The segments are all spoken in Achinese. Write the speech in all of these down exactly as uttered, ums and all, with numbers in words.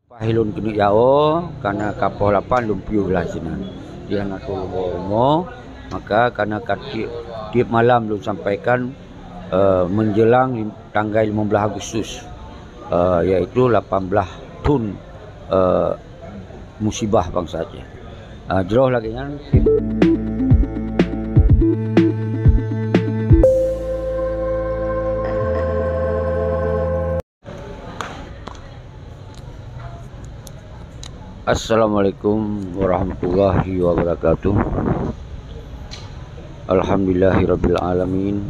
Paih lôn keuneuk jaoe, kana ka poh lapan lôn piôh lah sinan. Di hana tulông rumoh, maka kana ka tiep, tiep malam lôn sampaikan, eh, menjelang lim-, tanggai lima belas Agustus, eh, yaitu lapan belas thon, eh, musibah bansa Aceh. Eh, jroh lagèe nyan. Assalamualaikum warahmatullahi wabarakatuh. Alhamdulillahirabbil alamin.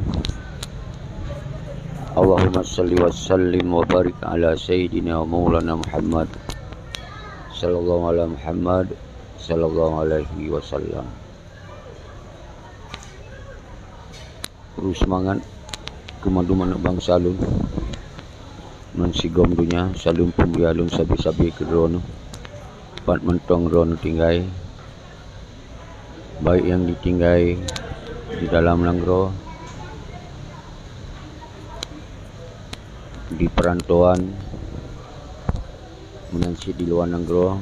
Allahumma shalli wa sallim wa barik ala sayyidina wa maulana Muhammad sallallahu ala Muhammad sallallahu alaihi wasallam. Peue seumangat keu mandum aneuk bansa lôn. Ngon sigom donya, saleuem peumulia lôn sabe-sabe keu droeneuh. Pat mantong droeneuh tinggai, baik nyang jitinggai di dalam nanggroe, di peurantauan, meunan cit di luwa nanggroe,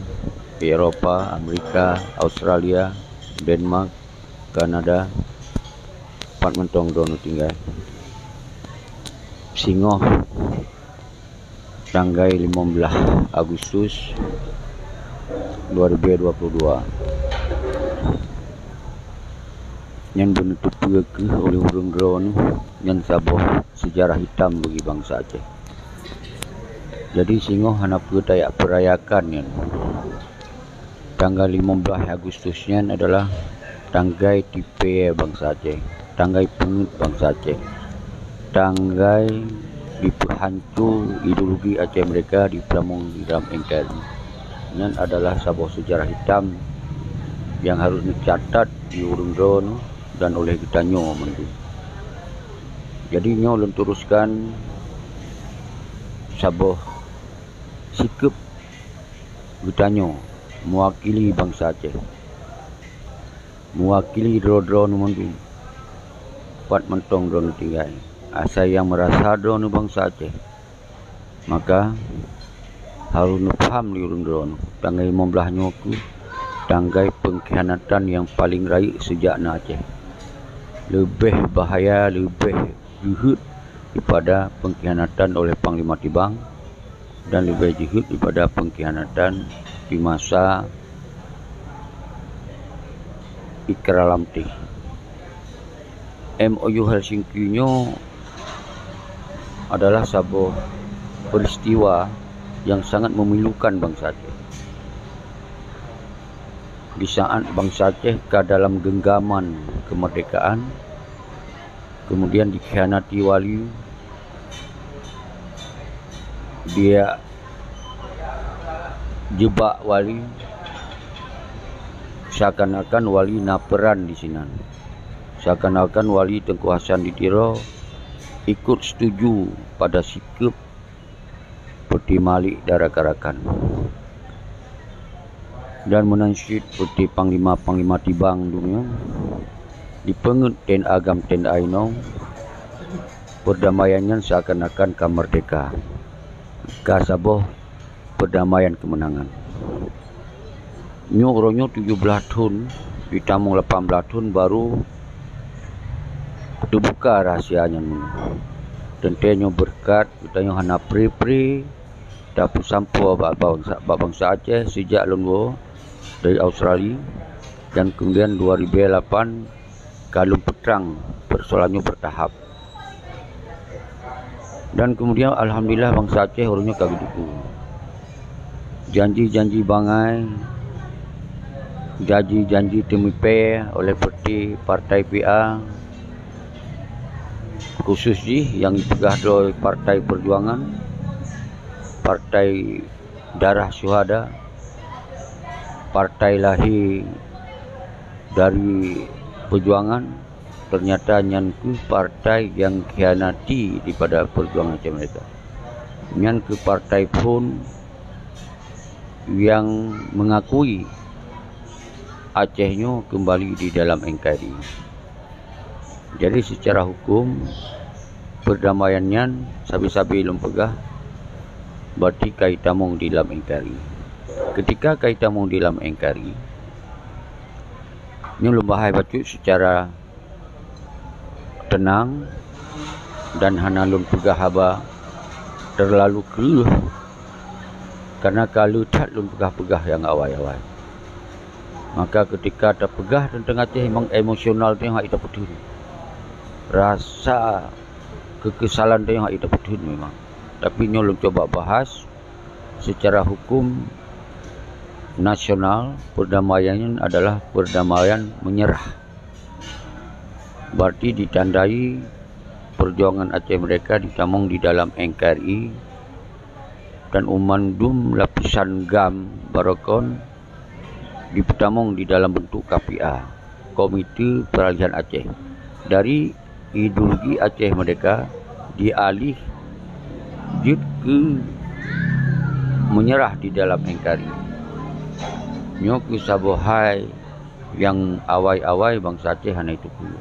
di Eropa, Amerika, Australia, Denmark, Kanada, pat mantong droeneuh tinggai. Singoh tanggai limong blaih Agustus dua ribu dua puluh dua. Nyan beuneuteupeu kheueh oleh ureuëng droeneuh, nyan saboh seujarah hitam bagi bansa Aceh. Jadi singoh hana peue tajak peurayakan nyan. Tanggai limong blaih Agustus nyan adalah tanggai tipée bansa Aceh, tanggai peungeuet bansa Aceh, tanggai jipeuhanco ideologi Aceh Merdeka jipeutamong di dalam N K R I. Nyan adalah saboh seujarah hitam nyang harôh neucatat di ureuëng droeneuh dan oleh geutanyoe mandum. Jadi nyoe lôn teruskan saboh sikeup geutanyoe meuwakili bansa Aceh, meuwakili droe-droeneuh mandum, pat mantong droeneuh tinggai. Asai nyang meurasa droeneuh bansa Aceh, maka harôh neupaham lé ureuëng droeneuh, tanggai limong blaih nyoe kheueh tanggai peungkhianatan nyang paleng rayeuk seujak na Aceh. Leubeh bahaya, leubeh jeuhet daripada peungkhianatan oleh Panglima Tibang dan leubeh jeuhet daripada peungkhianatan di masa Ikrar Lamteh. M O U Helsinki nyoe adalah saboh peristiwa nyang sangat memilukan bansa Aceh. Di saat bansa Aceh ka dalam genggaman kemerdekaan, kemudian dikhianati wali, dia jebak wali, seakan-akan wali na peran di sinan. Seakan-akan wali Teungku Hasan di Tiro ikut setuju pada sikeup Peuti Malik dan rakan-rakan. Dan meunan cit Peuti Panglima-Panglima Tibang dunia, dipeungeut ten agam ten ainong, perdamaian nyan seakan-akan ka merdeka, ka saboh perdamaian keumeunangan. Nyoe uroe nyoe tujoh blaih thon, jitamong lapan blaih thon baru teubuka rahsia nyan. Teuntée nyoe beureukat geutanyoe hana pre-pre tapeusampoe bak bansa, bak bansa Aceh sejak lôn woe dari Australia, dan kemudian dua ribu lapan ka lôn peutrang persoalan nyoe bertahap. Dan kemudian alhamdulillah bansa Aceh uroe nyoe ka geudukung. Janji-janji bangai, janji-janji teumipée oleh parti, partai P A, khusus jih nyang jipeugah droe Partai Perjuangan, Partai Darah Syuhada, partai lahé dari peujuangan, ternyata nyan kheueh partai nyang khianati daripada peujuangan Aceh Merdeka. Nyan kheueh partai phon nyang mengakui Aceh nyoe kembali di dalam N K R I. Jadi, secara hukum, perdamaian nyan sabe-sabe lôn peugah, Berarti ka itamong di lam N K R I. Ketika ka itamong di lam N K R I, nyoe lôn bahai bacut secara tenang dan hana lôn peugah haba terlalu kreueh, karena ka le that lôn peugah-peugah nyang awai-awai. Maka ketika tapeugah teuntang Aceh, memang emosional teuh hana tapeutheun. Rasa kekesalan teuh hana tapeutheun memang. Tapi nyoe lôn cuba bahas secara hukum nasional, perdamaian adalah perdamaian menyerah. Berarti ditandai perjuangan Aceh Merdeka ditamong di dalam N K R I dan mandum lapisan GAM baroekon dipeutamong di dalam bentuk K P A, Komite Peralihan Aceh. Dari ideologi Aceh Merdeka dialih jeuet keu menyerah di dalam N K R I. Nyoe keuh saboh hai nyang awai-awai bansa Aceh hana jiteupeue.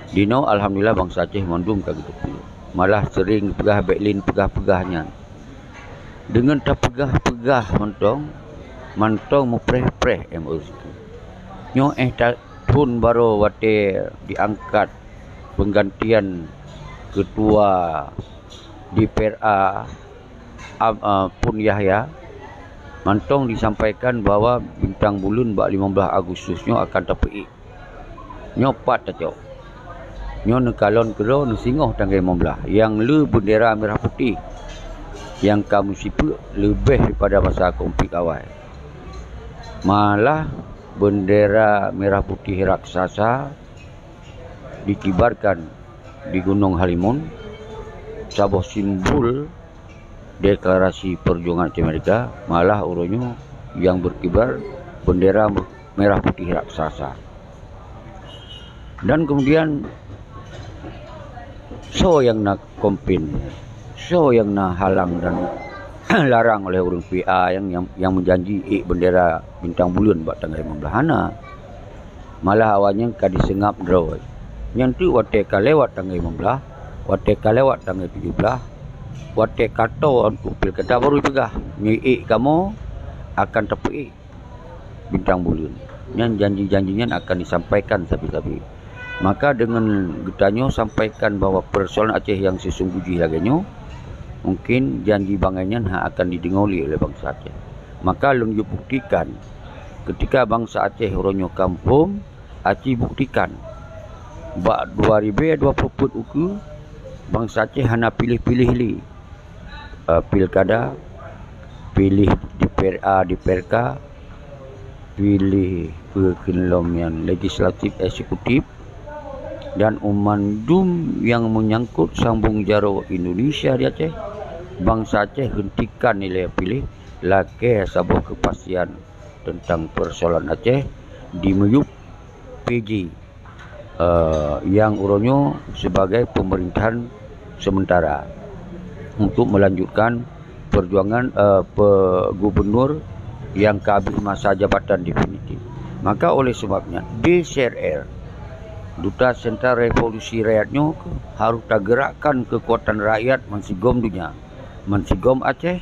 Dinoe alhamdulillah bansa Aceh mandum ka geuteupeue. Malah sering peugah bék lé peugah-peugah nyan. Deungon tapeugah-peugah mantong, mantong meupreh-preh M O C. Nyoe éh ta-, thon barô watée diangkat penggantian ketua D P R A, Am-, eh, Pun Yahya, mantong disampaikan bahwa Bintang Buleuen bak limong blaih Agustus nyoe akan tapeuék. Nyoe pat tacok. Nyoe neukalon keudroe neusingoh tanggai limong blaih, nyang le beundera merah putih nyang ka meusipeuek leubeh daripada masa konflik awai. Malah beundera merah putih raksasa dikibarkan di Gunong Halimun, saboh simbol deklarasi perjuangan Aceh Merdeka, malah uroe nyoe nyang berkibar bendera merah putih raksasa. Dan kemudian, soe nyang na komplain, soe nyang na halang dan larang oleh ureuëng P A nyang, nyang, nyang menjanji ék bendera Bintang Buleuen bak tanggai limong blaih? Hana. Malah awaknyan ka diseungab droe. Nyan teuk watée ka lewat tanggai limong blaih, watée ka lewat tanggai tujoh blaih, watée ka toe untuk pilkada baru jipeugah, nyoe ék kamoe akan tapeuék Bintang Buleuen. Nyan janji-janji nyan akan disampaikan sabe-sabe. Maka deungon geutanyoe sampaikan bahwa persoalan Aceh nyang sisungguh jih lagée nyoe, mungkin janji bangai nyan hana akan dideungoe lé oleh bansa Aceh. Maka lôn yue buktikan, ketika bansa Aceh uroe nyoe ka muphom, aci buktikan, bak dua ribée dua ploh peuet ukeue, bansa Aceh hana piléh-piléh lé, eh, pilkada, piléh D P R A, D P R K, piléh peue keuh lom nyan, legislatif, eksekutif, dan mandum nyang meunyangkot sambong jaroe Indonesia di Aceh, bansa Aceh heuntikan ilée piléh, lakée saboh keupastian teuntang persoalan Aceh di miyueb P J, eh, nyang uroe nyoe sibagai peumerintahan sementara untuk melanjutkan perjuangan, eh, pe-, gubernur nyang ka habéh masa jabatan definitif. Maka oleh sebab nyan, D C R R, Duta Sentral Revolusi Rakyat nyoe harôh tageurakkan keukuatan rakyat bansigom donya, bansigom Aceh,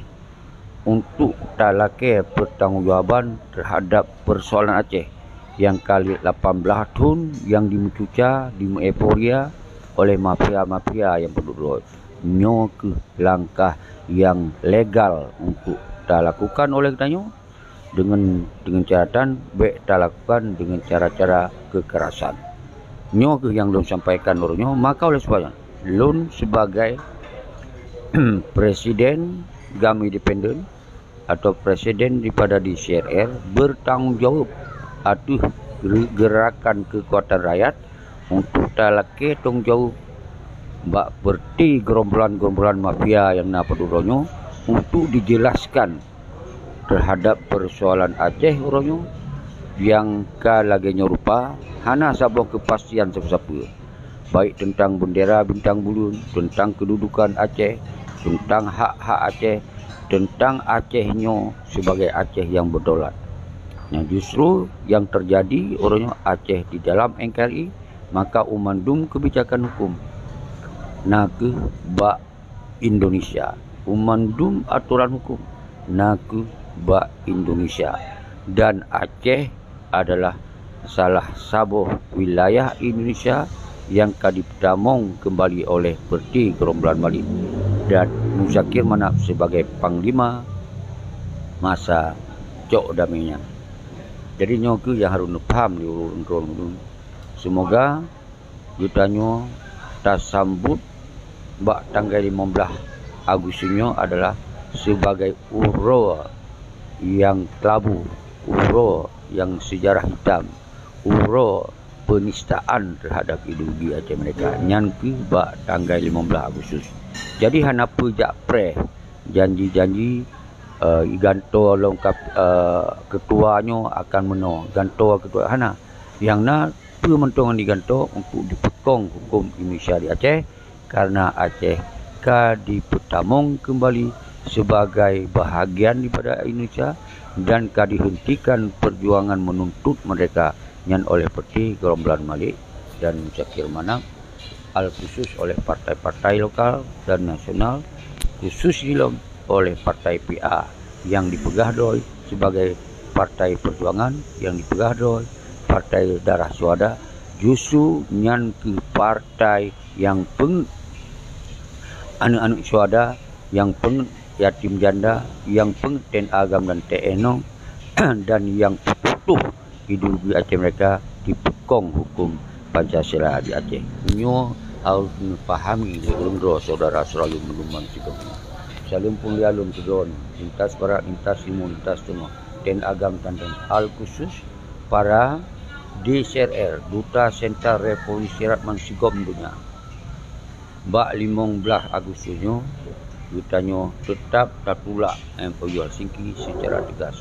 untuk talakée peutanggongjawaban teuhadab peusoalan Aceh nyang ka lapan blaih thon nyang dimeucuca, dimeueuforia oleh mafia-mafia nyang padub droe. Nyoe keuh langkah nyang legal untuk talakukan oleh geutanyoe deungon, deungon catatan bék talakukan deungon cara-cara keukerasan. Nyoe keuh nyang lôn sampaikan uroe nyoe, maka oleh sebab nyan, lôn sibagai presiden GAM Independen atau presiden daripada D C R R bertanggung jawab ateueh gerakan keukuatan rakyat untuk talakée tanggung jawab bak peureuti gerombolan-gerombolan mafia nyang na padub droe nyoe untuk dijelaskan teuhadab peusoalan Aceh uroe nyoe nyang ka lagée nyoe rupa, hana saboh keupastian sapeue-sapeue, baik teuntang bendera Bintang Buleuen, teuntang keududukan Aceh, teuntang hak-hak Aceh, teuntang Aceh nyoe sibagai Aceh nyang beudaulat. Nyang justru nyang teujadi uroe nyoe Aceh di dalam N K R I, maka u mandum keubijakan huköm na kheueh bak Indonesia. mandum atoran huköm nakeuh bak Indonesia, dan Aceh adalah salah saboh wilayah Indonesia nyang ka jipeutamong keumbali oleh Peureute Geurombolan Malik dan Muzakir Manaf sibagai panglima masa cok damé nyan. Jadi nyoe kheueh nyang harôh neupaham lé ureuëng droeneuh. Seumoga geutanyoe tasambot bak tanggai limong blaih Agustus nyoe adalah sibagai uroe nyang keulabu, uroe nyang seujarah hitam, uroe peunistaan teuhadab ideologi Aceh Merdeka. Nyan kheueh bak tanggai limong blaih Agustus. Jadi hana peue jak preh janji-janji, eh, gantoe lom kap-, eh, keutua nyoe akan meunoe, gantoe keutua hana. Nyang na peue mantong nyang jigantoe untuk jipeukong huköm Indonesia di Aceh, karena Aceh ka jipeutamong keumbali sibagai bahagian daripada Indonesia dan ka jihentikan perjuangan menuntut merdeka nyan oleh Peureute Geurombolan Malik dan Muzakir Manaf, al-khusus oleh partai-partai lokal dan nasional, khusus jih lom oleh partai P A nyang jipeugah droe sibagai partai perjuangan, nyang jipeugah droe partai darah syuhada, justru nyan kheueh partai nyang peungeuet aneuëk-aneuëk syuhada, nyang peungeuet yatim janda, nyang peungeuet T N A GAM dan T N O, dan nyang peututoh ideologi Aceh Merdeka jipeukong huköm Pancasila di Aceh. Nyoe harôh neupahami lé ureuëng droe syedara seurayeue meunyoe meusigoe. Saleuem peumulia lôn keudroe, lintas barat, lintas timur, lintas teungoh, T N A GAM dan T N A, al-khusus para D C R R, Duta Sentral Revolusi Rakyat Meusigoe Donya. Bak limong blaih Agustus nyoe, geutanyoe teutap tatulak M O U Helsinki seucara teugas,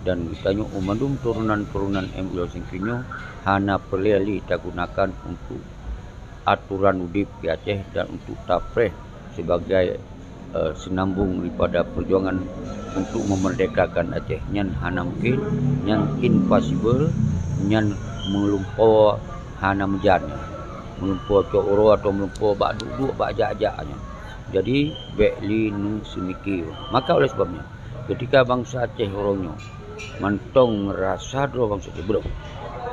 dan geutanyoe u mandum turonan-turonan M O U Helsinki nyoe hana peureulée lé tagunakan untuk atoran udeb di Aceh dan untuk tapreh sibagai, eh, seunambong daripada perjuangan untuk memerdekakan Aceh. Nyan hana mungkin, nyan impossible, nyan meulumpoe hana meujan nyan. Meulumpoe cok uroe atau meulumpoe bak duek-duek bak jak-jak nyan. Jadi, bék lé neuseumike. Maka oleh sebab nyan, keutika bansa Aceh uroe nyoe mantong meurasa droe bansa Aceh beudôh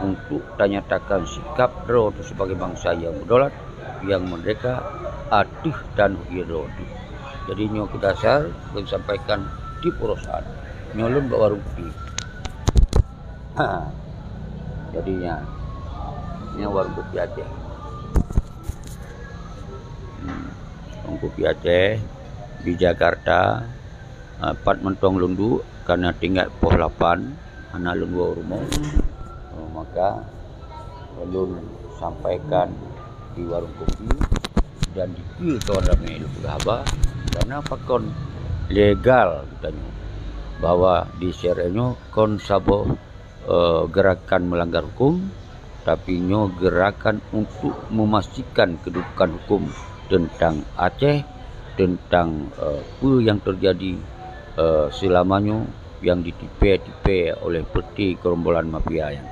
untuk tanyatakan sikap droe teuh sibagai bansa nyang meudaulat, nyang meurdehka ateueh tanoh ie droe teuh. Jadi nyoe keu dasar lôn sampaikan tiep uroe saát. Nyoe lôn bak warong kupi. Ha. Jadi nyan. Nyoe warong kupi Aceh. Hmm. Warong kupi Aceh di Jakarta. Ah, pat mantong lôn duek, karena tinggai poh lapan, hana lôn woe u rumoh. Oh, maka lôn sampaikan di warong kopi dan dikeue kawan ramé lôn peugah haba, karena pakon legal geutanyoe bahwa di C R L nyoe kon saboh, eh, gerakan melanggar hukum, tapi nyoe gerakan untuk memastikan kedudukan hukum tentang Aceh, tentang, eh, peue nyang terjadi, eh, seulama nyoe nyang jitipée-tipée oleh peureute gerombolan mafia nyan.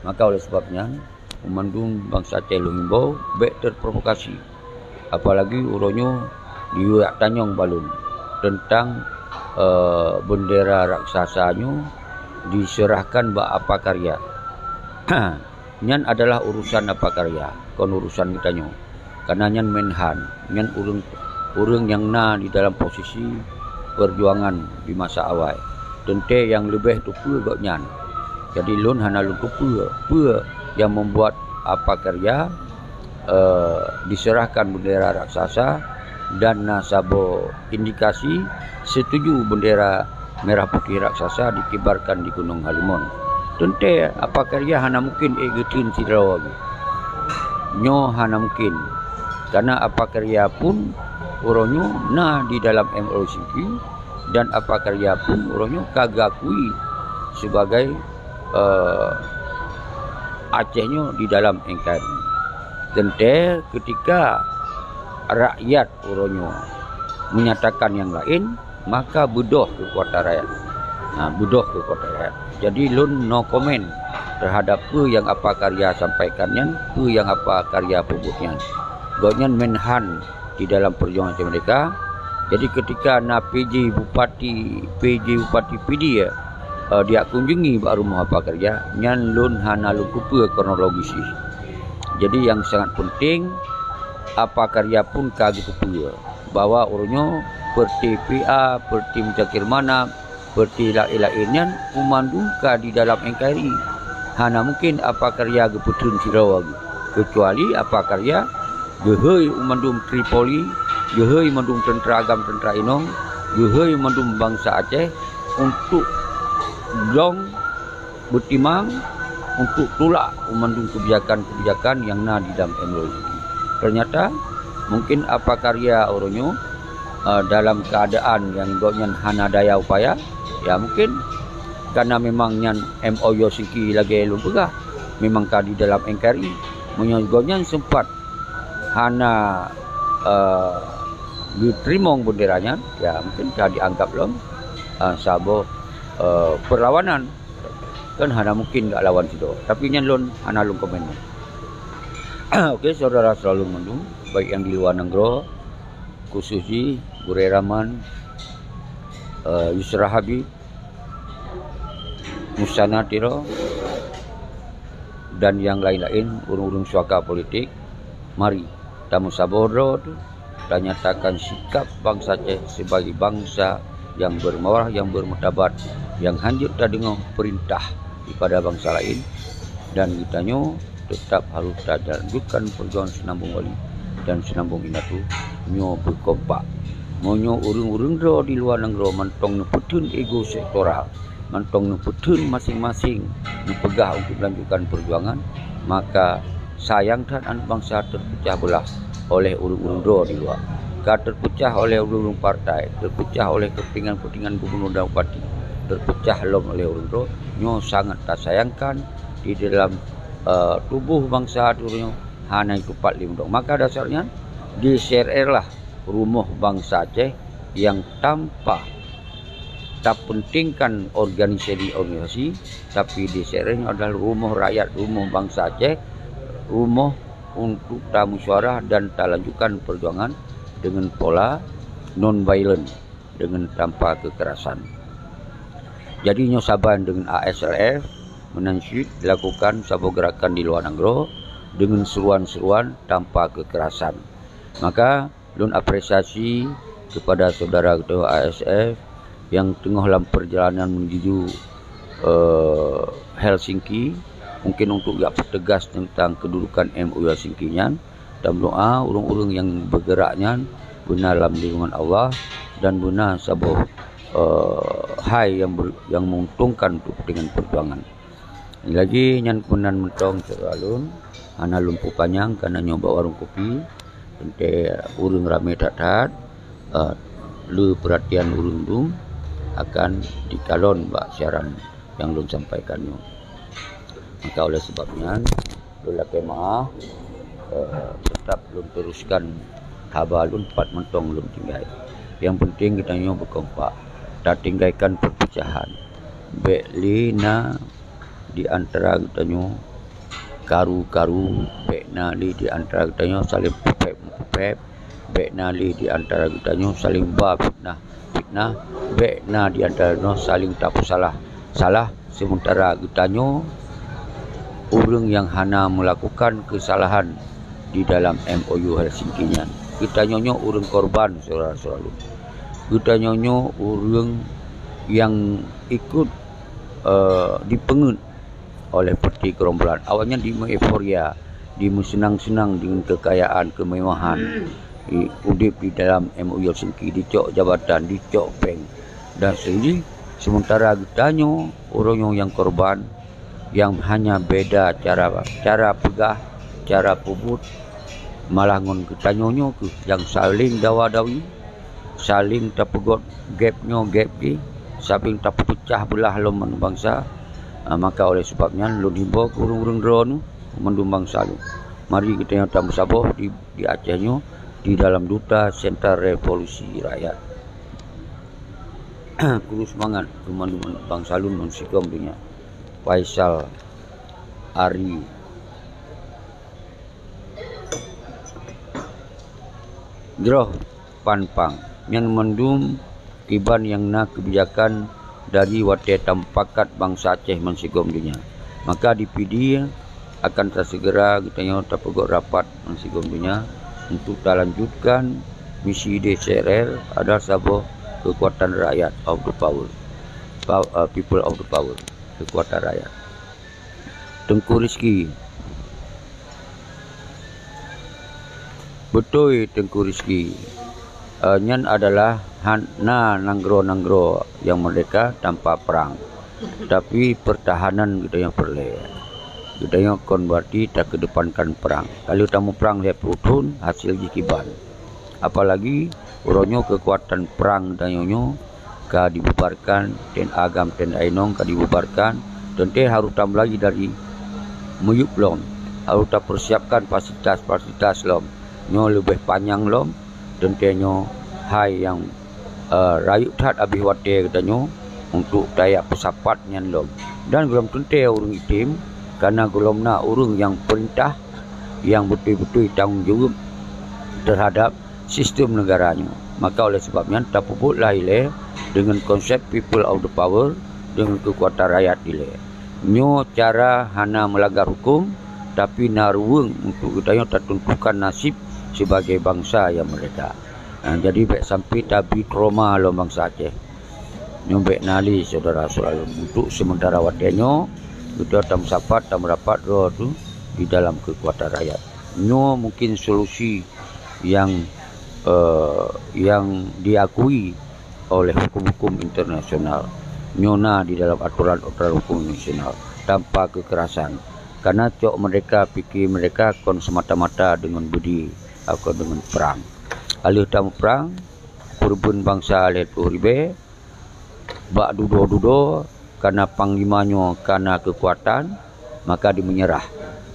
Maka oleh sebab nyan, banmandum bansa Aceh lôn himbau bék terprovokasi. Apalagi uroe nyoe jiyue jak tanyong bak lôn teuntang, eh, beundera raksasa nyoe diseurahkan bak Apa Karya. Nyan adalah urusan Apa Karya, kon urusan geutanyoe. Karena nyan Menhan, nyan ureuëng, ureuëng nyang na di dalam posisi perjuangan di masa awai. Teuntée nyang leubeh teupeue gobnyan. Jadi lôn hana lôn teupeue peue nyang membuat Apa Karya, eh, diserahkan bendera raksasa dan na saboh indikasi setuju bendera merah putih raksasa dikibarkan di Gunung Halimun. Teuntée Apa Karya hana mungkin ék geutheun sidroe lagée nyoe, hana mungkin. Karena Apa Karya pun uroe nyoe na di dalam M O U Helsinki, dan Apa Karya pun uroe nyoe ka geuakui sebagai, eh, Aceh nyoe di dalam N K R I. Teuntée keutika rakyat uroe nyoe menyatakan nyang laén, maka beudôh keukuatan rakyat. Nah, beudôh keukuatan rakyat. Jadi lôn no comment terhadap peue nyang Apa Karya sampaikan nyan, peue nyang Apa Karya peubuet nyan. Gobnyan Menhan di dalam perjuangan Aceh Merdeka, Jadi ketika na P J Bupati, P J Bupati Pidie, eh, diak kunjungi bak rumoh Apa Karya, nyan lôn hana lôn kupeue kronologis jih. Jadi nyang sangat penting, Apa Karya pun ka geukupeue bahwa ureuëng nyoe, seperti P A, seperti Muzakir Manaf, seperti laén-laén nyan, mandum ka di dalam N K R I. Hana mungkin Apa Karya geupeutheun sidroe lagée, keucuali Apa Karya geuhôi mandum Tripoli, geuhôi mandum teuntra agam teuntra inong, geuhôi mandum bansa Aceh untuk dong beutimang, untuk tulak mandum kebijakan-kebijakan nyang na di dalam M O U. Ternyata mungkin Apa Karya ureuëng nyoe, eh, dalam keadaan nyang gobnyan hana daya upaya, ya mungkin karena memang nyan M O U Helsinki lagée lôn peugah, memang ka di dalam N K R I. Meunyoe gobnyan sempat hana, eh, geuteurimong bendera nyan, ya mungkin ka dianggap lom, eh, saboh, eh, perlawanan. Kan hana mungkin gak lawan sidroe. Tapi nyan lôn hana lôn komen. Oke, saudara-saudara lôn mandum, baik yang di luar nanggroe, khusus jih Gurée Rahman, eh, Yusra Habib, Musana Tiro, dan yang lain-lain, ureuëng-ureuëng suaka politik, mari tameusaboh droe tu, tanyatakan sikap bansa Aceh sebagai bansa yang bermarwah, yang bermartabat, yang hanjeuet tadeungoe perintah daripada bansa laén, dan geutanyoe tetap harus talanjutkan perjuangan Seunambong Wali dan Seunambong Indatu nyoe beukompak. Meunyoe ureuëng-ureuëng droe di luwa nanggroe mantong neupeutheun ego sektoral, mantong neupeutheun maséng-maséng neupeugah untuk melanjutkan perjuangan, maka sayang that aneuk bansa teupeucah beulah oleh ureuëng-ureuëng droe di luwa. Ka teupeucah oleh ureuëng-ureuëng partai, teupeucah oleh keupeuntingan-keupeuntingan gubunur dan bupati, teupeucah lom oleh ureuëng droe. Nyoe sangat tasayangkan di dalam, eh, tuboh bansa ureuëng nyoe hana jitupat lé mudong. Maka dasar nyan, di C R R lah rumoh bansa Aceh nyang tanpa tapeuntingkan organisasi-organisasi, tapi di C R R nyoe adalah rumoh rakyat, rumoh bansa Aceh, rumoh untuk tamusyawara dan talanjutkan perjuangan dengan pola non-violent, dengan tanpa kekerasan. Jadi nyoe saban dengan A S L F meunan cit lakukan saboh gerakan di luwa nanggroe dengan seruan-seruan tanpa kekerasan. Maka lôn apresiasi kepada saudara ketua A S F yang teungoh lam perjalanan menuju, eh, Helsinki, mungkin untuk jak peutegas tentang kedudukan M O U Helsinki nyan. Dan doa ureuëng-ureuëng nyang beugerak nyan beuna lam lindungan Allah dan beuna saboh, eh, hai nyang ber-, nyang meuuntungkan untuk kepentingan perjuangan. Lagée nyan keunan mantong syedara lôn, hana lôn peupanyang karena nyoe bak warong kopi, teuntée ureuëng ramé that-that, eh, le peuratian ureuëng dum akan dikalon bak siaran nyang lôn sampaikan nyoe. Maka oleh sebab nyan, lôn lakée meu'ah, eh, teutap lôn teruskan haba lôn pat mantong lôn tinggai. Nyang penting geutanyoe beukompak, tatinggaikan perpecahan. Bék lé na di antara geutanyoe karu-karu, bék na lé di antara geutanyoe saléng peupéb-peupéb, bék na lé di antara geutanyoe saléng ba fitnah-fitnah, bék na di antara geutanyoe saléng tapeusalah. Salah sementara geutanyoe ureuëng nyang hana meulakukan keusalahan di dalam M O U Helsinki nyan. Geutanyoe nyoe ureuëng korban, syedara-syedara lôn. Geutanyoe nyoe ureuëng nyang ikut, eh, dipeungeuet oleh peuti gerombolan. Awaknyan dimeueuforia, dimeuseunang-seunang deungon keukayaan, keumewahan, i-, udeb di dalam M O U Helsinki, dicok jabatan, dicok péng, dan seujih. Sementara geutanyoe, ureuëng nyang korban, nyang hanya beda cara, cara peugah, cara peubuet, malah ngon geutanyoe nyoe kheueh nyang saléng dawa-dawi, saléng tapeugét gép nyoe gép jih, saléng tapeupeucah beulah lom bansa. Ah, maka oleh sebab nyan, lôn himbô keu ureuëng-ureuëng droeneuh mandum bansa lôn, mari geutanyoe tameusaboh di, di Aceh nyoe di dalam Duta Senter Revolusi Rakyat. Kru seumangat keu mandum bansa lôn ngon sigom donya. Faisal Ari Jroh Pan Pang. Nyan mandum kiban nyang na keubijakan dari watée tamupakat bansa Aceh bansigom donya. Maka di Pidie akan tasegera geutanyoe tapeugot rapat bansigom donya untuk talanjutkan misi D C R R adalah saboh keukuatan rakyat of the power, pow-, eh, people of the power, keukuatan rakyat. Teungku Rizki. Beutôi Teungku Rizki. Eh, nyan adalah hana nanggroe-nanggroe nyang meurdehka tanpa prang. Tapi peurtahanan geutanyoe peureulée. Geutanyoe kon beurati takeudepankan prang. Ka lheueh tamuprang lhée ploh thon, hasé jih kiban. Apalagi uroe nyoe keukuatan prang geutanyoe nyoe ka dibubarkan, T N A GAM, T N A Inong ka dibubarkan, teuntée harôh tameulai dari miyueb lom, harôh tapeusiapkan fasilitas-fasilitas lom. Nyoe leubeh panyang lom, teuntée nyoe hai nyang, eh, rayeuk that abéh watée geutanyoe untuk tajak peusapat nyan lom. Dan gohlom teuntée ureuëng item, kareuna gohlom na ureuëng nyang peurintah nyang beutôi-beutôi tanggong jaweueb teuhadab sistem neugara nyoe. Maka oleh sebab nyan tapeubuet lah ilée deungon konsep people of the power, deungon keukuatan rakyat ilée. Nyoe cara hana meulanggar huköm, tapi na ruweueng untuk geutanyoe tateuntukan naseb sibagai bansa nyang meurdehka. Ha, jadi bék sampai tabi trauma lom bansa Aceh. Nyoe bék na lé syedara-syedara lôn, untuk sementara watée nyoe geutanyoe tameusapat, tameurapat droe teuh di dalam keukuatan rakyat. Nyoe mungkin solusi nyang, eh, nyang diakui oleh huköm-huköm internasional. Nyoe na di dalam atoran-atoran huköm internasional, tanpa kekerasan. Kareuna cok meurdehka, pike meurdehka kon semata-mata deungon beudé, kon deungon prang. Ka lheueh tamuprang, peureubeuen bansa lhée ploh ribée, bak dudoe-dudoe, kareuna panglima nyoe ka na keukuatan, maka dimeunyerah.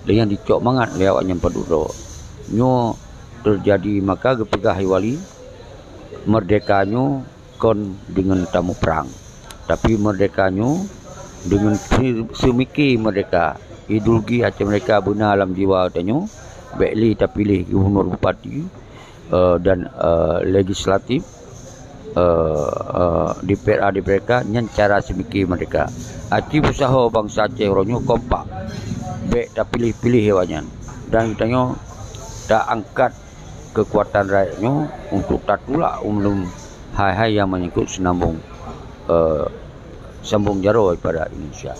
Lé nyan dicok mangat lé awaknyan padub droe. Nyoe teujadi maka geupeugah lé wali, meurdehka nyoe kon deungon tamuprang, tapi meurdehka nyoe deungon seu-, seumike meurdehka. Ideologi Aceh Meurdehka beuna lam jiwa tanyoe, bék lé tapiléh gubunur, bupati, eh, dan, eh, legislatif, eh, eh, D P R A, D P R K, nyan cara seumike meurdehka. Aci beusaho bansa Aceh uroe nyoe kompak, bék tapiléh-piléh awaknyan. Dan geutanyoe taangkat keukuatan rakyat nyoe untuk tatulak u meuleuem hai-hai nyang menyangkut seunambong, eh, sambong jaroe pada Indonesia.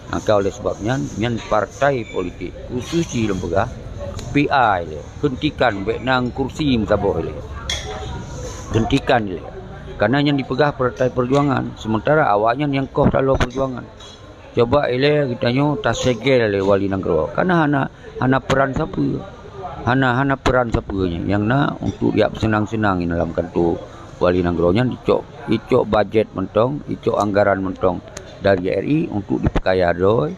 Maka oleh sebab nyan, nyan partai politik, khusus jih lôn peugah, P I lé, heuntikan bék na kursi meusaboh lé. Heuntikan lé. Kareuna nyan dipeugah partai peujuangan, sementara awaknyan nyang koh taloe peujuangan. Coba ilée geutanyoe tasegel lé wali nanggroe, kareuna hana, hana peuran sapeue. Hana, hana peuran sapeue nyan. Nyang na untuk jak seunang-seunang lam kanto wali nanggroe nyan, icok, icok bajet mantong, icok anggaran mantong dari R I untuk dipeukaya droe,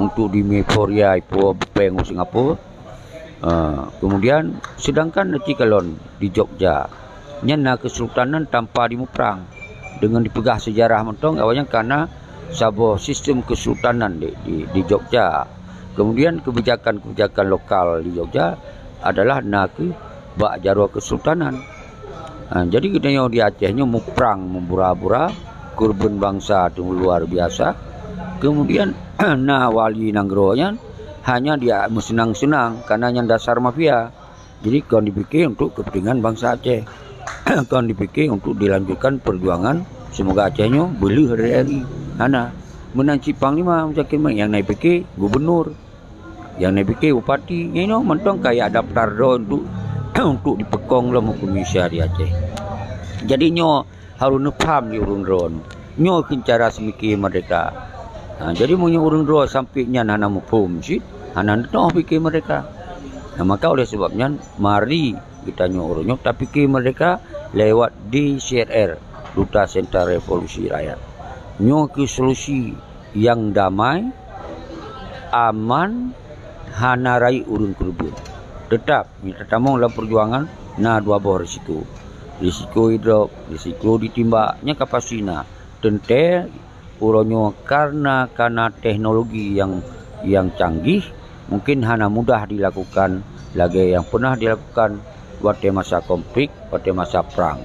untuk dimeuforia ipo péng u Singapura. Ah, kemudian, sedangkan aci kalon di Jogja, nyan na keusultanan tanpa dimuprang. Deungon dipeugah seujarah mantong, awaknyan ka na saboh sistem keusultanan di, di, di Jogja. Kemudian, keubijakan-keubijakan lokal di Jogja adalah na keuh bak jaroe keusultanan. Ha, jadi geutanyoe di Aceh nyoe muprang meubura-bura, keureubeuen bansa teuh luar biasa. Kemudian na wali nanggroe nyan hanya dia meuseunang-seunang, kareuna nyan dasar mafia. Jadi kon dipike untuk keupeuntengan bansa Aceh. Kon dipike untuk dilanjutkan peujuangan, seumoga Aceh nyoe beuleueh dari R I. Hana. Meunan cit panglima Muzakir Maik nyang na jipike gubunur. Nyang na jipike bupati, nyan nyoe mantong kaya daftar droe untuk, untuk dipeukong lom huköm Indonesia di Aceh. Jadi nyoe harôh neupaham di ureuëng droeneuh. Nyoe keuh cara seumike meurdehka. Ha, jadi meunyoe ureuëng droe sampoe nyan hana muphom cit, hana neutoh pike meurdehka. Nah, maka oleh sebab nyan, mari geutanyoe uroe nyoe tapike meurdehka lewat D C R R, Duta Sentral Revolusi Rakyat. Nyoe keuh solusi nyang damai, aman, hana rayeuk ureuëng keureubeuen. Teutap, meunyoe tatamong lam peujuangan, na dua boh risiko. Risiko idrop, risiko ditimbak, nyan ka pasti na. Teuntée, uroe nyoe kareuna ka na teknologi nyang, nyang canggih, mungken hana mudah dilakukan lagée nyang peunah dilakukan watée masa konflik, watée masa prang.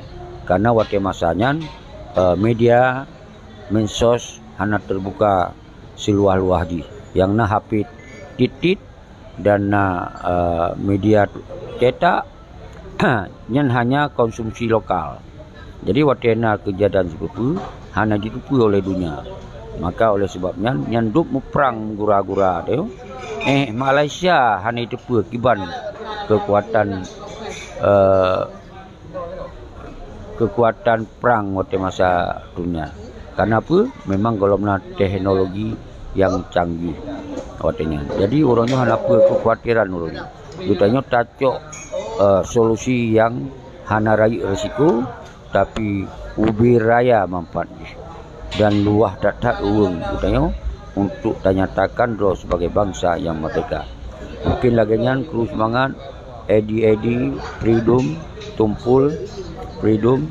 Karena watée masa nyan, eh, media, medsos hana teubuka siluwah-luwah jih. Nyang na H P tieb-tieb dan na, eh, media cetak, nyan hanya konsumsi lokal. Jadi watée na keujadian sipeue-peue, hana jiteupeue oleh dunia. Maka oleh sebab nyan, nyan dub muprang meugura-gura teuh. Eh, Malaysia hana jiteupeue kiban keukuatan, eh, keukuatan prang watée masa dunia. Karena apa? Memang gohlom na teknologi nyang canggih watée nyan. Jadi uroe nyoe hana peue keukhawatiran uroe nyoe. Geutanyoe tacok, eh, solusi nyang hana rayeuk risiko, tapi ubé raya manfaat jih. Dan luwah that-that ureuëng geutanyoe untuk tanyatakan droe sebagai bansa nyang merdeka. Mungkin lagée nyan, kru seumangat, A D A D, Freedom, Tumpul, Freedom,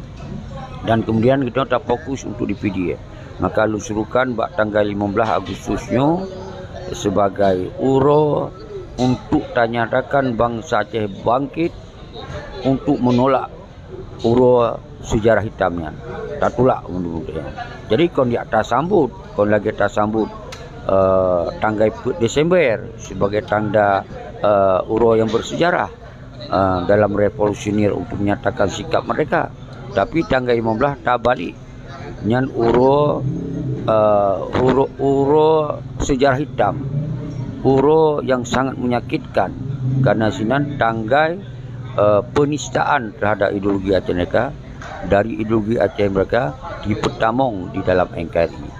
dan kemudian kita tafokus untuk di P D A. Maka lôn serukan bak tanggai lima belas Agustus nyoe sebagai uroe untuk tanyatakan bansa Aceh bangkit untuk menolak uroe sejarah hitam nyan. Tatulak ureuëng-ureuëng nyan. Jadi kon jak tasambot, kon lagée tasambot, eh, tanggai peuet Desember sebagai tanda, eh, uroe nyang bersejarah, eh, dalam revolusioner untuk menyatakan sikap merdeka. Tapi tanggai lima belas tabalik. Nyan uroe, eh, uroe, uroe sejarah hitam. Uroe nyang sangat menyakitkan. Karena sinan tanggai, eh, penistaan terhadap ideologi Aceh Merdeka, dari ideologi Aceh Merdeka dipeutamong di dalam N K R I.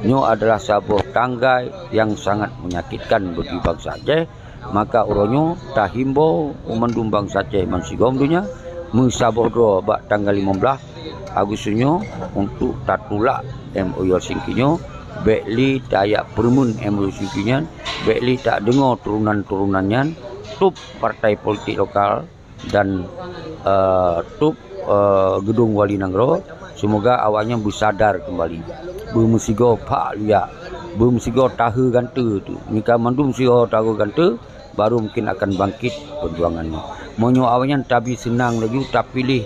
Nyoe adalah saboh tanggai nyang sangat menyakitkan bagi bansa Aceh. Maka uroe nyoe tahimbau u mandum bansa Aceh bansigom donya meusaboh droe bak tanggai lima belas Agustus nyoe untuk tatulak M O U Helsinki nyoe, bék lé tajak peureumeun M O U Helsinki nyan, bék lé tadeungoe turonan-turonan nyan, top partai politik lokal dan, eh, top, eh, geudong wali nanggroe. Semoga awaknyan beusadar keumbali, beumeusigoe phak luyak, beumeusigoe tahe gante teuh. Meuka mandum sigoe tahe gante, baru mungkin akan bangkit perjuangan nyoe. Meunyoe awaknyan tabi seunang laju tapiléh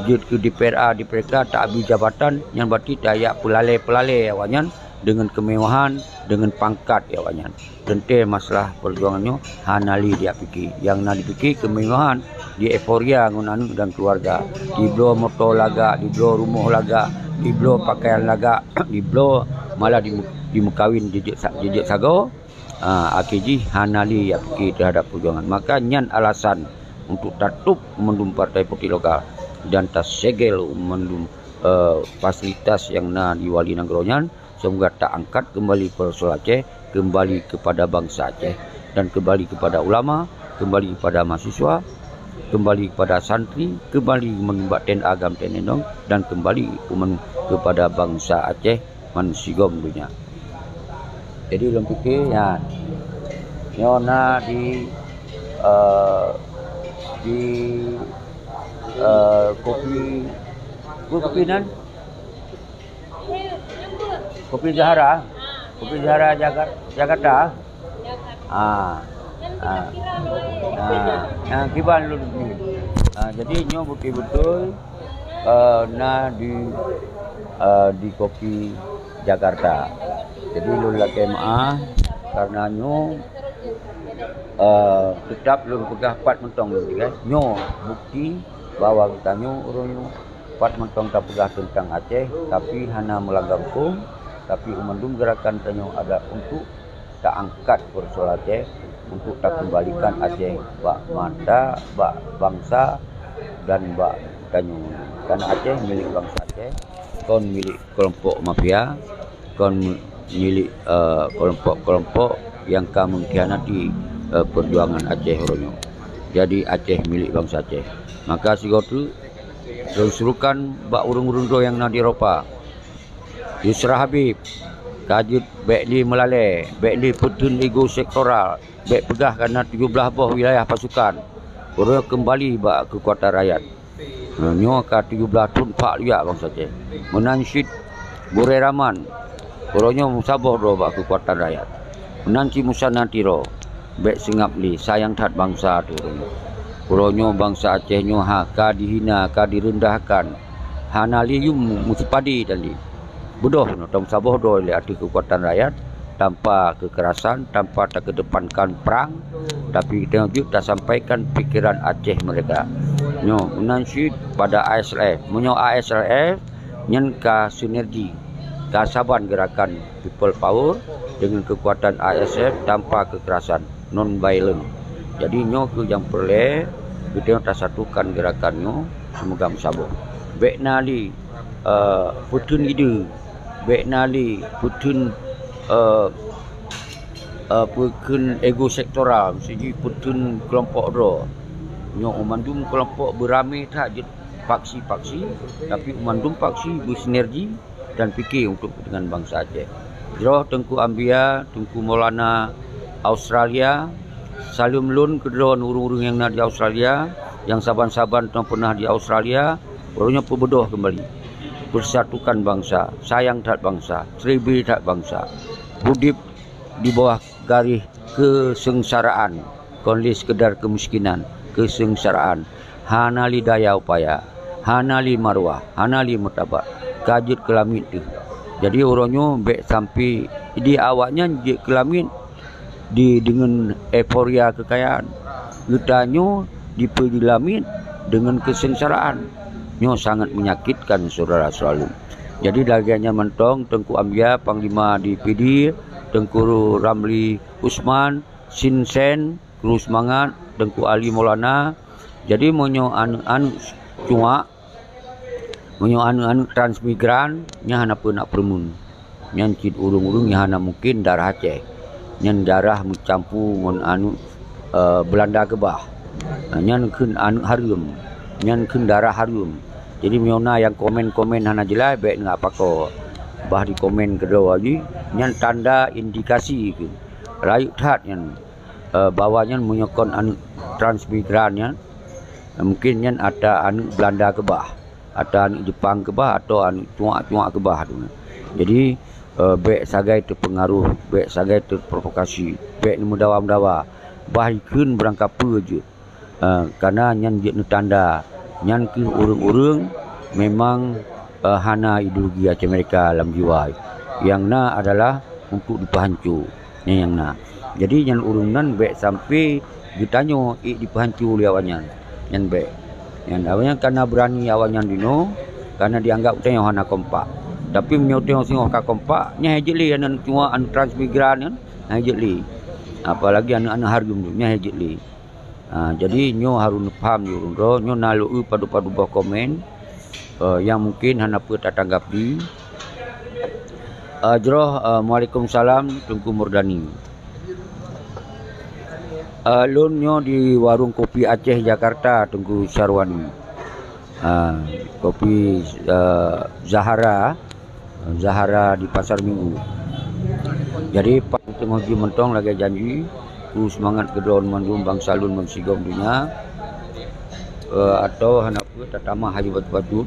jeuet keu D P R A, D P R K, tabi jabatan, nyan berarti tajak peulalée-peulalée awaknyan deungon keumewahan, deungon pangkat awaknyan. Teuntée masalah perjuangan nyoe hana lé dijak pike. Nyang na jipike keumewahan, di euforia ngon aneuk dan keluarga. Jibloe moto lagak, jibloe rumoh lagak, jibloe pakaian lagak, jibloe malah di, dimeukawen jijeuet sa-, jijeuet sagoe. Ah, akhé jih hana lé jak pike teuhadap perjuangan. Maka nyan alasan untuk tatop mandum partai politik lokal dan tasegel mandum, eh, fasilitas nyang na di wali nanggroe nyan, seumoga taangkat keumbali persoalan Aceh, keumbali keupada bansa Aceh, dan keumbali keupada ulama, keumbali keupada mahasiswa, keumbali keupada santri, keumbali mandum bak T N A GAM T N I dong, dan keumbali keuman-, keupada bansa Aceh bansigom donya. Jadi lôn pike nyan, nyoe na di, eh, di, eh, kopi, kopi nan? Kopi Zahara? Kopi Zahara Jaga-, Jakarta? Ah. Ah. Ah. Nah, kiban lôn ni. Ah, jadi nyoe beutôi-beutôi, eh, na di, eh, di kopi Jakarta. Jadi lôn lakée meu'ah karena nyoe, eh, teutap lôn peugah pat mantong lôn, kan? Nyoe bukti bahwa geutanyoe ureuëng nyoe pat mantong tapeugah teuntang Aceh, tapi hana meulanggar hukôm, tapi u mandum geurakan tanyoe adalah untuk taangkat persoalan Aceh, untuk takeumbalikan Aceh bak mata, bak bansa, dan bak tanyoe. Karena Aceh milék bansa Aceh, kon milék keulompok mafia, kon milék, eh, keulompok-keulompok nyang ka mengkhianati, eh, perjuangan Aceh uroe nyoe. Jadi Aceh milék bansa Aceh. Maka sigoe teuk lôn serukan bak ureuëng-ureuëng droe nyang na di Eropa. Yusra Habib, ka jeuet bék lé meulalée, bék lé peuteun ego sektoral, bék peugah kana tujoh blaih boh wilayah pasukan. Uroe keumbali bak keukuatan rakyat. Nyoe ka tujoh blaih thon phak luyak bansa Aceh. Meunan cit Gurée Rahman, uroe nyoe meusaboh droe bak keukuatan rakyat. Meunan cit Musa Natiro, bék seungab lé, sayang that bansa teuh uroe nyoe. Uroe nyoe bansa Aceh nyoe ha ka dihina, ka direundahkan. Hana lé yum meusipadé dan lé. Beudôh nyoe tameusaboh droe lé ateueh keukuatan rakyat, tanpa kekerasan, tanpa takedepankan prang, tapi tanyoe jeuet tasampaikan pikeran Aceh merdeka. Nyoe meunan cit pada A S R F. Meunyoe A S R F nyan ka sinergi, ka saban gerakan people power deungon keukuatan A S F tanpa kekerasan, non violent. Jadi nyoe keuh nyang peureulée geutanyoe tasatukan gerakan nyoe seumoga meusaboh. Bék na lé, eh, peuteun ide, bék na lé peuteun, eh, eh, peuteun ego sektoral, siji peuteun keulompok droe. Nyoe mandum keulompok beuramé that jeuet faksi-faksi, tapi mandum faksi beusinergi dan pike untuk kepentingan bansa Aceh. Jroh Teungku Ambia, Teungku Maulana Australia, saleuem lôn keudroe ureuëng-ureuëng nyang na di Australia, nyang saban-saban teuma pernah di Australia, uroe nyoe peubeudôh keumbali. Persatukan bansa, sayang that bansa, seribi that bansa. Udeb di bawah garéh keuseungsaraan, kon lé sekedar keumiskinan, keuseungsaraan. Hana lé daya upaya, hana lé marwah, hana lé martabat, ka jeuet keulamiet teuh. Jadi uroe nyoe bék sampai di awaknyan jeuet keulamiet di deungon euforia keukayaan. Geutanyoe dipeulamiet deungon keuseungsaraan. Nyoe sangat menyakitkan saudara selalu. Jadi lagée nyan mantong Teungku Ambia Panglima di P D, Teungku Ramli Usman, Sinsen, Kru Seumangat, Teungku Ali Maulana. Jadi meunyoe aneuëk-aneuëk cuak, meunyoe aneuëk-aneuëk transmigran, nyan hana peue nak peureumeun. Nyan cit ureuëng-ureuëng nyang hana mungken darah Aceh. Nyan darah meucampur ngon aneuëk, eh, Beulanda keubah. Nyan kheun aneuëk hareuem. Nyan kheun darah hareuem. Jadi meunyoe na nyang komen-komen hana jeulaih, bék neuapako. Bah dikomen keudroe jih, nyan tanda indikasi kheun. Rayeuk that nyan, eh, bahwa nyan meunyoe kon aneuëk transmigran nyan, mungken nyan ata aneuëk Beulanda keubah, ata aneuëk Jepang keubah, atau aneuëk cuak-cuak keubah tu. Jadi, eh, bék sagai teupeungaruh, bék sagai teuprovokasi, bék neumeudawa-meudawa, bah ikheun beurangkapeue jeuet. Eh, kana nyan jeuet neutanda, nyan keuh ureuëng-ureuëng memang, eh, hana ideologi Aceh Merdeka lam jiwa. Nyang na adalah untuk dipeuhanco. Nyan nyang na. Jadi nyan ureuëng nan bék sampai geutanyoe ék dipeuhanco lé awaknyan. Nyan bék. Nyan awaknyan kana beurani awaknyan dinoe, kana dianggap tanyoe hana kompak. Tapi meunyoe tanyoe singoh ka kompak, nyan hai jeuet lé aneuëk cuak, aneuëk transmigran nyan, hai jeuet lé. Apalagi aneuëk-aneuëk hareuem tu, nyan hai jeuet lé. Ha, jadi nyoe harôh neupaham di ureuëng droe, nyoe na lôn eu padub-padub boh komen, eh, nyang mungken hana peue tatanggapi. Eh, jroh, eh, waalaikumsalam, Teungku Murdani. Eh, lôn nyoe di Warung Kopi Aceh Jakarta, Teungku Sarwani. Ah, kopi, eh, Zahara, Zahara di Pasar Minggu. Jadi, pat teungoh jih mantong lagée janji, kru seumangat keudroe mandum bansa lôn bansigom donya, eh, atau hana peue tatamah hayeue bacut-bacut,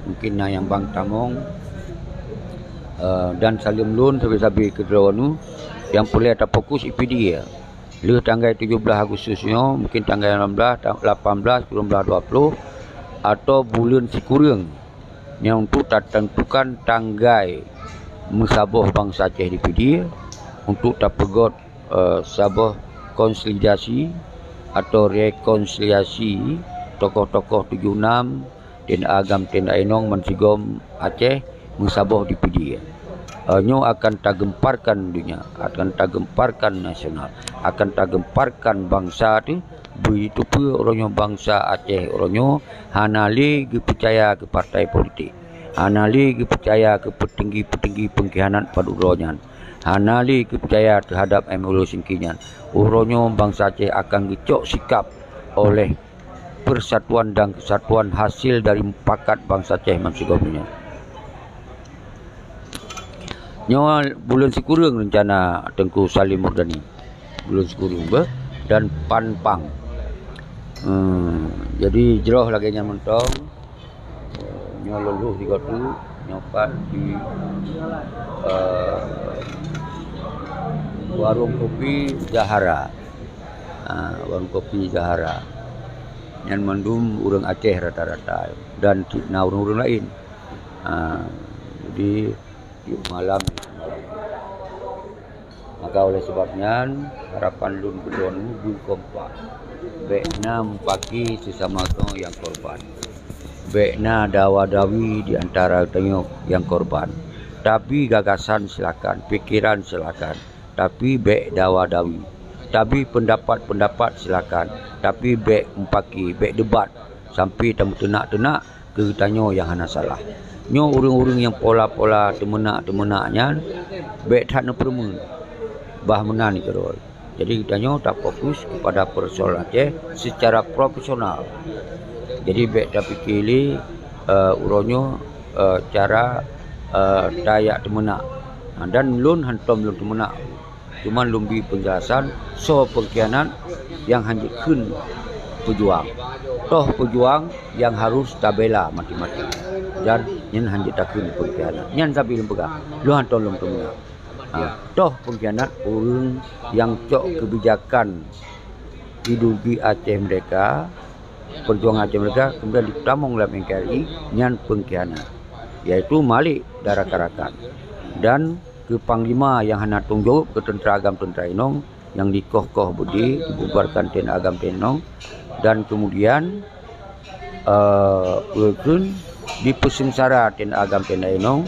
mungken na nyang bang tamong, eh, dan saleuem lôn sabe-sabe keudroe nyoe, nyang peureulée tafokus I P D ya. Lheueh tanggai tujoh blaih Agustus nyoe, mungken tanggai lapan blaih, ta-, lapan blaih, sikureueng blaih dua ploh, atau buleuen sikureueng nyang untuk tateuntukan tanggai meusaboh bansa Aceh di Pidie untuk tapeugét, eh, saboh konsolidasi atau rekonsiliasi tokoh-tokoh tujoh nam, T N A GAM, T N A inong bansigom Aceh meusaboh di Pidie. Eh, nyoe akan tagemparkan donya, akan tagemparkan nasional, akan tagemparkan bansa teuh. Beuteupeue uroe nyoe bansa Aceh uroe nyoe hana lé geupeucaya keu partai politik, hana lé geupeucaya keu peutinggi-peutinggi peungkhianat padub droe nyan, hana lé geupeucaya teuhadab M L O Singki nyan. Uroe nyoe bansa Aceh akan geucok sikap oleh persatuan dan kesatuan hasil dari mupakat bansa Aceh bansigom donya. Nyoe buleuen sikureueng reuncana Teungku Salim Murdani. Buleuen sikureueng beh dan PAN PANG. Hmm, jadi jroh lagée nyan mantong. Nyoe lôn lheueh di Gatu, nyoe pat di, eh, warung kopi Zahara. Ah, warung kopi Zahara. Nyan mandum ureuëng Aceh rata-rata dan na ureuëng-ureuëng laén. Ha, jadi, tiep malam. Maka oleh sebab nyan, harapan lôn keu droeneuh beukompak. Bék na mupaki sesama droe nyang korban. Bék na dawa-dawi di antara tanyoe nyang korban. Tabi gagasan silakan, pikeran silakan, tapi bék dawa-dawi. Tabi peundapat-peundapat silakan, tapi bék mupaki, bék debat sampai tameuteunak-teunak keu geutanyoe nyang hana salah. Nyoe ureuëng-ureuëng nyang pola-pola teumeunak-teumeunak nyan bék that neupeureumeun. Bah meunan keudroe. Jadi geutanyoe tafokus kepada persoalan Aceh secara profesional. Jadi bék tapike lé, eh, uroe nyoe, eh, cara, eh, tajak teumeunak. Ha, dan lôn hántom lôn teumeunak. Cuman lôn bri peunjelasan soe peungkhianat nyang hana jeuet kheun peujuang. Toh peujuang nyang harôh tabela maté-maté. Dan nyan hana jeuet takheun peungkhianat. Nyan sabé lôn peugah. Lôn hántom lôn teumeunak. Ha, toh peungkhianat ureuëng nyang cok keubijakan ideologi Aceh Merdeka, perjuangan Aceh Merdeka, kemudian ditamong lam N K R I, nyan peungkhianat. Yaitu Malik dan rakan-rakan. Dan keu panglima nyang hana tanggung jaweueb keu teuntra agam teuntra inong, nyang dikoh-koh beudé, dibubarkan TNA agam TNA inong, dan kemudian, eh, peue kheun, dipeuseungsara TNA agam TNA inong,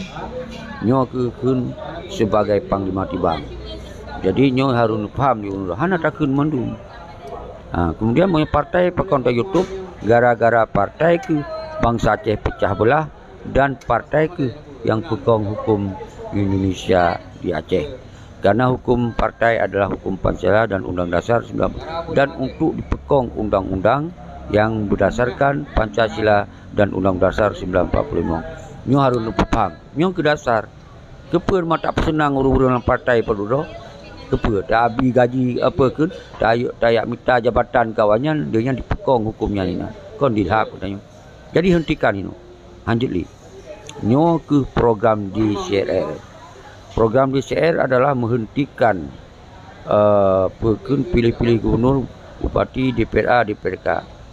nyoe keuh kheun sebagai panglima tibang. Jadi nyoe harôh neupaham di ureuëng hana takheun mandum. Ha, kemudian meunyoe partai pakon ta YouTube, gara-gara partai keuh bansa Aceh peucah beulah, dan partai keuh nyang peukong huköm Indonesia di Aceh. Karena huköm partai adalah huköm Pancasila dan Undang Dasar sembilan, dan untuk dipeukong undang-undang yang berdasarkan Pancasila dan Undang Dasar sembilan empat puluh lima. Nyoe harôh neupaham. Nyoe keuh dasar. Keupeue mata peuseunang ureuëng-ureuëng lam partai padub droe? Keupeue? Tabi gaji apa kheun? Tajak, tajak mita jabatan keu awaknyan, dia nyan dipeukong huköm nyan inan. Kon dilhab geutanyoe. Jadi hentikan inoe. Hanjeuet lé. Nyoe keuh program D C R R. Program D C R adalah menghentikan, eh, peue kheun, piléh-piléh gubernur, bupati, D P R A, D P R K.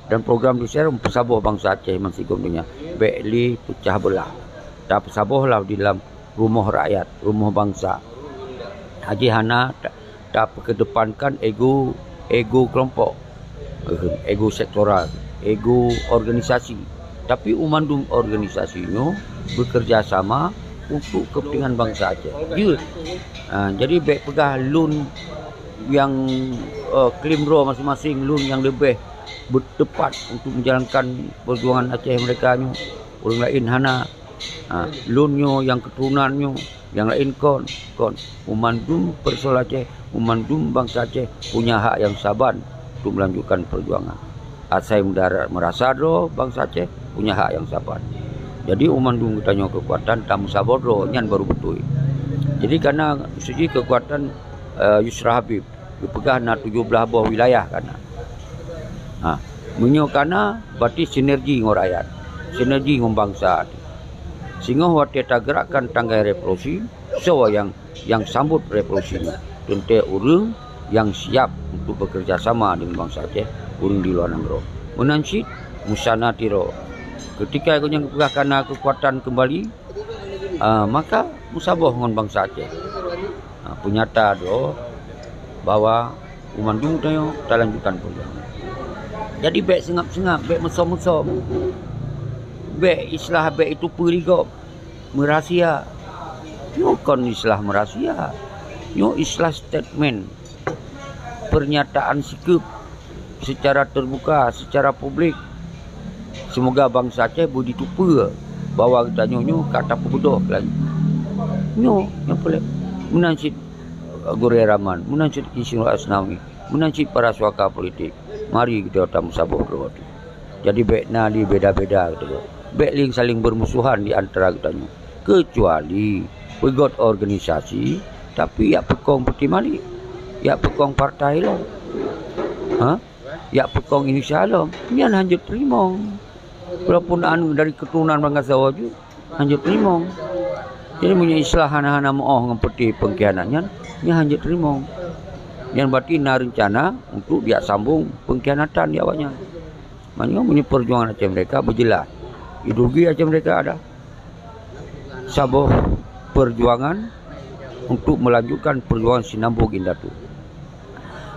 Dan program D C R peusaboh bansa Aceh bansigom donya. Bék lé peucah beulah. Tapeusaboh lah di dalam rumoh rakyat, rumoh bansa. Hana jeuet hana ta-, tapeukedepankan ego, ego kelompok, ego sektoral, ego organisasi. Tapi u mandum organisasi nyoe bekerja sama untuk kepentingan bansa Aceh. Jeuet. Ha, jadi bék peugah lôn nyang, eh, klaim droe maséng-maséng, lôn nyang leubeh beuteupat untuk menjalankan perjuangan Aceh Merdeka nyoe. Ureuëng laén hana. Ha, lôn nyoe nyang keuturonan nyoe, nyang laén kon, kon. U mandum persoalan Aceh, u mandum bansa Aceh punya hak nyang saban untuk melanjutkan perjuangan. Asai meudara-, meurasa droe bansa Aceh punya hak nyang saban. Jadi u mandum geutanyoe keukuatan tameusaboh droe, nyan baru beutôi. Jadi kana siji keukuatan, eh, Yusra Habib. Geupeugah na tujoh blaih boh wilayah kana. Ha, meunyoe kana, berarti sinergi ngon rakyat, sinergi ngon bansa. Singoh watée tageurakkan tanggai revolusi, soe nyang, nyang sambot revolusi nyoe? Teuntée ureuëng nyang siap untuk bekerja sama dengan bansa Aceh, ureuëng di luwa nanggroe. Meunan cit Musana Tiro. Ketika gobnyan geupeugah kana keukuatan keumbali, ah, maka meusaboh ngon bansa Aceh. Ha, peunyata droe bahwa u mandum tanyoe talanjutkan perjuangan. Jadi bék seungab-seungab, bék meusom-meusom. Bék istilah bék itu peurigop, meurahsia. Nyoe kon istilah meurahsia. Nyoe istilah statement, pernyataan sikeup secara terbuka, secara publik. Seumoga bansa Aceh beuditupeue bahwa geutanyoe nyoe ka tapeubeudôh keu laju. Nyoe nyang peureulée. Meunan cit, eh, Gurée Rahman, meunan cit Insinyur Asnawi, meunan cit para suaka politik. Mari geutanyoe tameusaboh droe teuh. Jadi bék na lé beda-beda geutanyoe. Bék lé saléng beurmusohan di antara geutanyoe. Keucuali peugét organisasi, tapi jak peukong Peuti Malik, jak peukong partai lom. Ha? Jak peukong Indonesia lom, nyan hanjeuet teurimong. Walaupun anu dari keuturonan bansa Jawa ju, hanjeuet teurimong. Jadi, meunyoe Islam hana-hana meu'oh ngon peuti peungkhianat nyan, nyan hanjeuet teurimong. Nyan berarti na reuncana untuk jak sambong peungkhianatan di awaknyan. Maknanya, meunyoe perjuangan Aceh Merdeka beujeulaih, ideologi Aceh Merdeka ada. Saboh perjuangan untuk melanjutkan perjuangan Sinambong Indatu.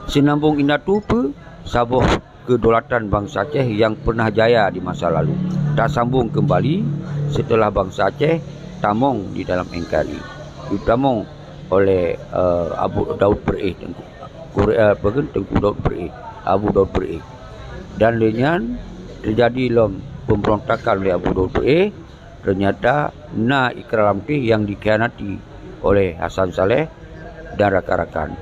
Sinambong Indatu peue? Saboh kedaulatan bansa Aceh yang pernah jaya di masa lalu tasambong kembali setelah bansa Aceh tamong di dalam N K R I, ditamong oleh, eh, Abu Daud Beureueh, Teungku, Kure-, eh, apa ke, Teungku Daud Beureueh, Abu Daud Beureueh. Dan lé nyan terjadi lom pemberontakan oleh Abu Daud Beureueh, ternyata na Ikrar Lamteh yang dikhianati oleh Hasan Saleh dan rakan-rakan.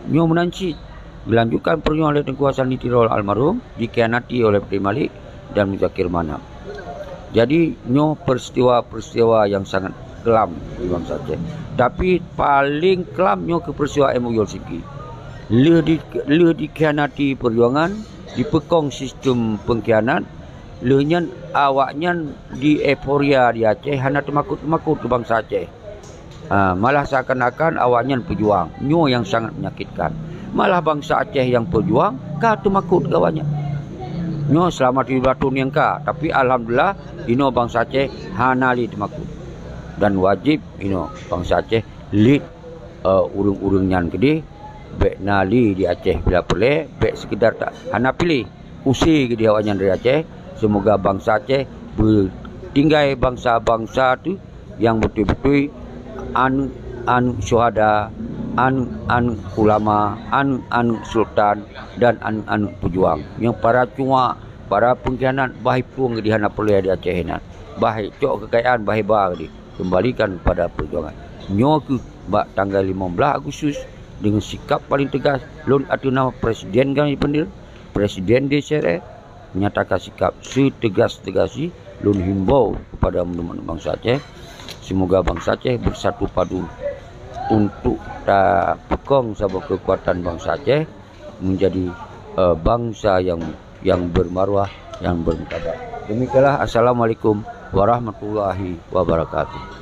Nyoe meunan cit dilanjutkan perjuangan oleh Teungku Hasan di Tirol almarhum, dikhianati oleh Abdul Malik dan Muzakir Manaf. Jadi, nyoe peristiwa-peristiwa yang sangat kelam di bansa Aceh. Tapi paling kelam nyoe keu peristiwa M O U Helsinki. Lheueh di, lheueh dikhianati perjuangan, dipeukong sistem pengkhianat, lheueh nyan awaknyan di euforia di Aceh, hana teumakot-teumakot keu bansa Aceh. Ha, malah seakan-akan awaknyan peujuang. Nyoe nyang sangat menyakitkan. Malah bansa Aceh nyang peujuang ka teumakot keu awaknyan. Nyoe seulama tujoh blaih thon nyang ka, tapi alhamdulillah, inoe bansa Aceh hana lé teumakot. Dan wajéb inoe bansa Aceh lét, eh, ureuëng-ureuëng nyan keudeh, bék na lé di Aceh bila peureulée, bék seukeudar ta-, hana piléh, use keudeh awaknyan dari Aceh. Seumoga bansa Aceh beutinggai bansa-bansa teuh nyang beutôi-beutôi aneuëk-aneuëk syuhada, aneuëk-aneuëk ulama, aneuëk-aneuëk sultan, dan aneuëk-aneuëk peujuang. Nyang para cuak, para pengkhianat, bah iplueng di hana peureulée di Aceh nyan. Bah icok keukayaan, bah iba di, kembalikan kepada perjuangan. Nyoe kheueh bak tanggai limong blaih Agustus, deungon sikap paling teugas, lôn ateueh nama Presiden Gani Peudir, Presiden D C R A, menyatakan sikap seutegas-tegas jih, lôn himbau kepada bansa Aceh, semoga bansa Aceh bersatu padu untuk tapeukong saboh keukuatan bansa Aceh menjadi, eh, bansa yang, yang bermaruah, yang bermartabat. Demikianlah, assalamualaikum warahmatullahi wabarakatuh.